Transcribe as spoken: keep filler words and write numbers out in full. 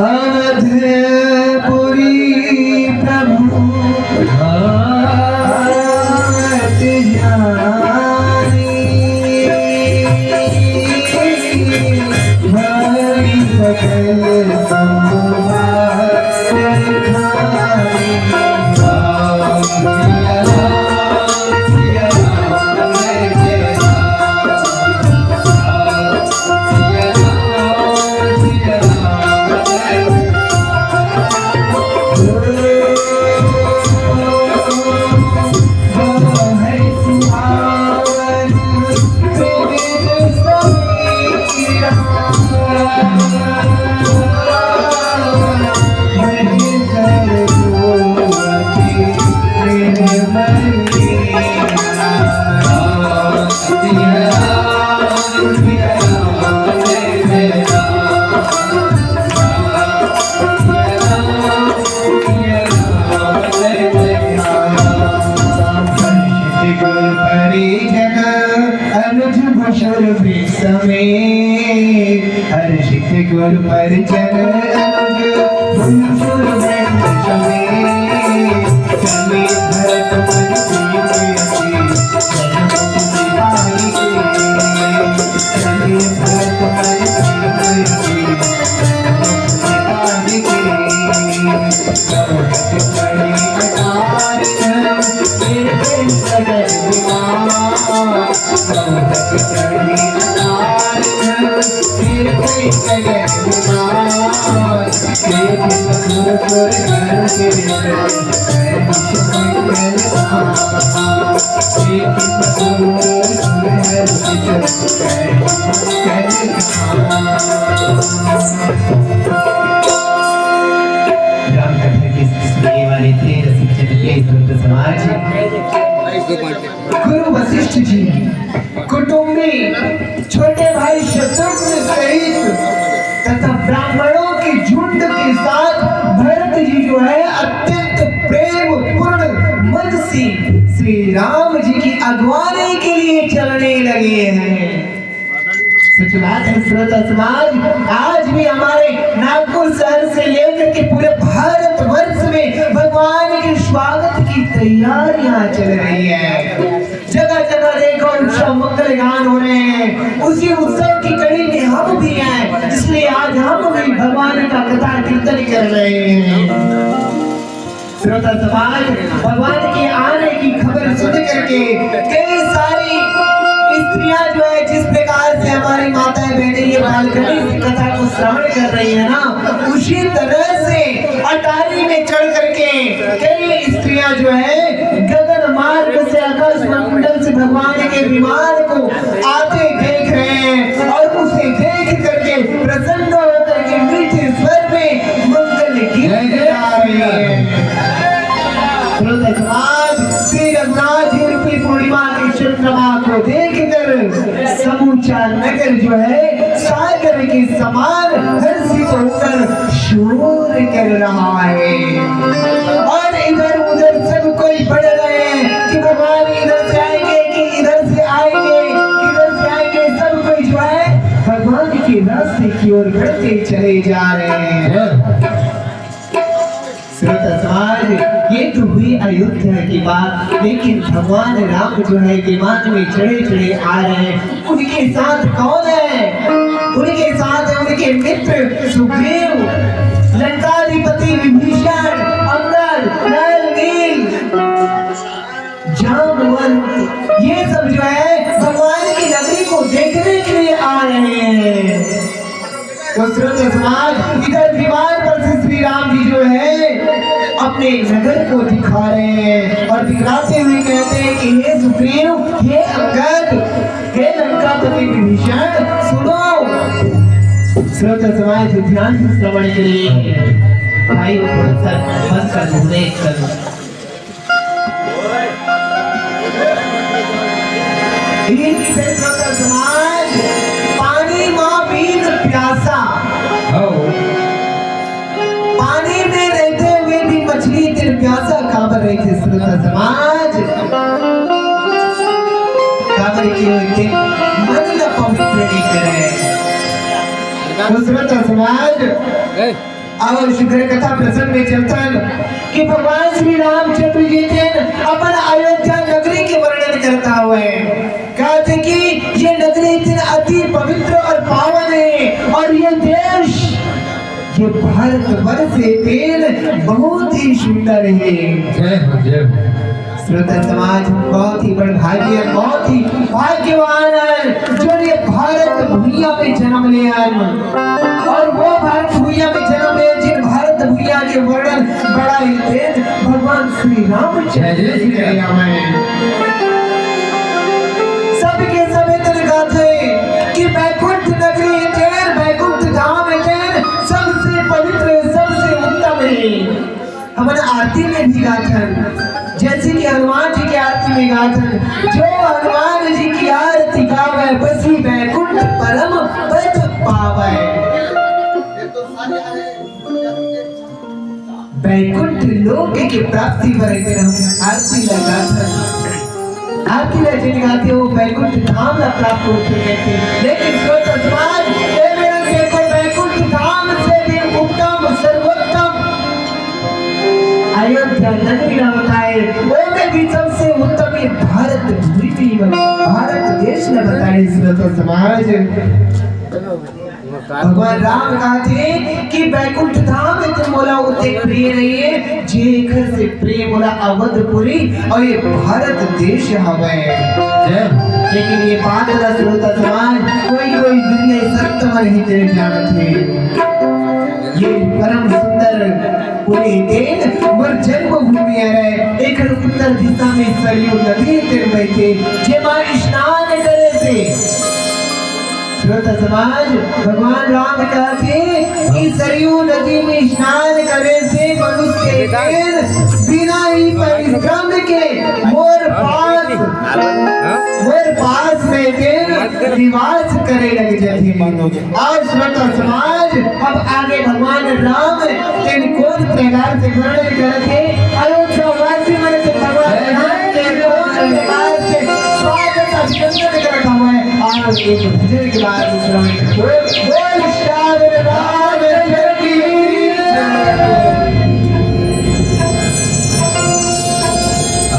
अवधपुरी प्रभु हाथ जानी, भाई सकल संभार खानी। हर्षित गुर परिजन अनुज भुजपुर वंश में, समेत भरत मन प्रीत अति, जन मुख निभाई के। समेत भरत मन प्रीत अति, जन मुख निभाई के। बहुत बड़ी अटारी है, मेरे सगर विमान। राम कथा के सुनने वाले थे रसिक जन के संत समाज। गुरु वशिष्ठ जी कुटुंबी, छोटे भाई शत्रुघ्न सहित तथा ब्राह्मणों के झुंड के साथ भरत जी जो है अत्यंत प्रेम पूर्ण मन से श्री राम जी की अगुवाई के लिए चलने लगे हैं। सच बात है श्रोता समाज, आज भी हमारे नागपुर शहर से लेकर के पूरे भारत वर्ष में भगवान के स्वागत की तैयारियां चल रही है। जगह जगह देखो, उत्सव मंगल गान हो रहे हैं। उसी उत्सव की कड़ी में हम भी हैं, इसलिए आज हम भी भगवान का कथा कीर्तन कर रहे हैं। श्रोता समाज, भगवान के आने की खबर सुन करके कई सारी स्त्रियां जो है, जिस प्रकार से हमारी माताएं बहनें ये बालकनी से कथा को श्रवण कर रही है ना, उसी तरह से अटारी में चढ़ करके कई स्त्रियां जो है, गगन मार्ग से, आकाश मंडल से भगवान के विमान को आते देख रहे हैं और उसे देख करके प्रसन्न होकर के मीठे स्वर में मंगल गीत गा रहे हैं। श्रोता समाज, श्री रघुनाथ जी रूपी पूर्णिमा की चंद्रमा को देखकर समूचा नगर जो है, सागर के समान हर्षित होकर शोर कर रहा है। और इधर उधर सब कोई पड़ रहे हैं कि भगवान इधर से आएंगे कि इधर से आएंगे, किधर से आएंगे। सब कोई जो है, भगवान के रास्ते की ओर बढ़ते चले जा रहे हैं। श्रोता समाज, ये तो हुई अयोध्या की बात, लेकिन भगवान राम जो है, विमान में चढ़े चढ़े आ रहे हैं। उनके साथ कौन है? उनके साथ है उनके मित्र सुग्रीव, लंकाधिपति विभीषण, अंगद, नल, नील, जामवंत, ये सब जो है, भगवान की नगरी को देखने के लिए आ रहे हैं। तो श्रोता समाज, इधर विमान पर से श्री राम जी जो है, अपने नगर को दिखा रहे हैं और दिखलाते हुए कहते हैं कि हे सुग्रीव, हे अंगद, हे लंकापति विभीषण, सुनो। श्रोता समाज, ध्यान से श्रवण करिए। भाई, थोड़ा सा बंद कर दो, देख कर। इनसे श्रोता समाज, पानी माँ बीन प्यासा। हो। पानी में रहते हुए भी मछली इतनी प्यासा काबर रही थी श्रोता समाज। काबर की होती मन ला पवित्र नहीं करे। तो श्रोता समाज, ए। आओ शुक्र कथा प्रसंग में चलतन कि भगवान श्री रामचंद्र जी तेन अपन अयोध्या नगरी के वर्णन करता हुए कहते कि ये नगरी तेन अति पवित्र और पावन है और ये देश, ये भारतवर्ष है तेन बहुत ही सुंदर है। जय हो, जय हो। श्रोता समाज, बहुत ही बड़भागी है, बहुत ही भाग्यवान है जो ये भारत भुइया में जन्म ले आए हैं। और वो भारत भुइया में जन्म ले, जिन भारत भुइया के वर्णन बड़ा ही तेज भगवान श्री रामचंद्र जी करे हमें। सबके सभे तन गाथे कि बैकुंठ नगरी तेर, बैकुंठ धाम तेर सबसे पवित्र, सबसे उत्तम है। हमन आरती में भी गाथन, जैसे कि हनुमान जी की आरती में गाथन, जो हनुमान जी की आरती गावे, बसी बैकुंठ परम पद पावे। बैकुंठ लोक की प्राप्ति बर हम आरती ला गाथन। आरती ला जेन गाथे, वो बैकुंठ धाम ला प्राप्त होथे कहथे। लेकिन श्रोता समाज, ए मेरा देखो, बैकुंठ धाम से भी उत्तम, सर्वोत्तम अयोध्या नगरी ला बताए, वो में भी सबसे उत्तम ये भारत भूमि, भारत देश ला बताए, श्रोता समाज। भगवान राम कहथे कि बैकुंठ धाम इतने मोला उतने प्रिय नहीं है, जेकर से प्रिय मोला अवधपुरी और ये भारत देश हवे। जय हो। लेकिन ये बात ला श्रोता समाज, कोई कोई दुनिया सत्य में नहीं तेरे जानत है। ये परम सुंदर पुरी तेन मोर जन्मभूमि हरे, एकर उत्तर दिशा में सरयू नदी तेन बहथे, जेमा स्नान करे से श्रोता समाज, भगवान राम कहथे कि सरयू नदी में स्नान करे से मनुष्य के बिना ही परिश्रम के मोर पास, मोर पास में तेन निवास करे लग जाथे। और श्रोता समाज, अब आगे भगवान राम तेन कोन प्रकार से वर्णन करत हे, अयोध्या वासी मन के भगवान राम के कोन प्रकार से स्वागत अभिनंदन करत हवय। और एक भजन के बाद श्रवण करो। बोल श्यावर रामचंद्र की जय।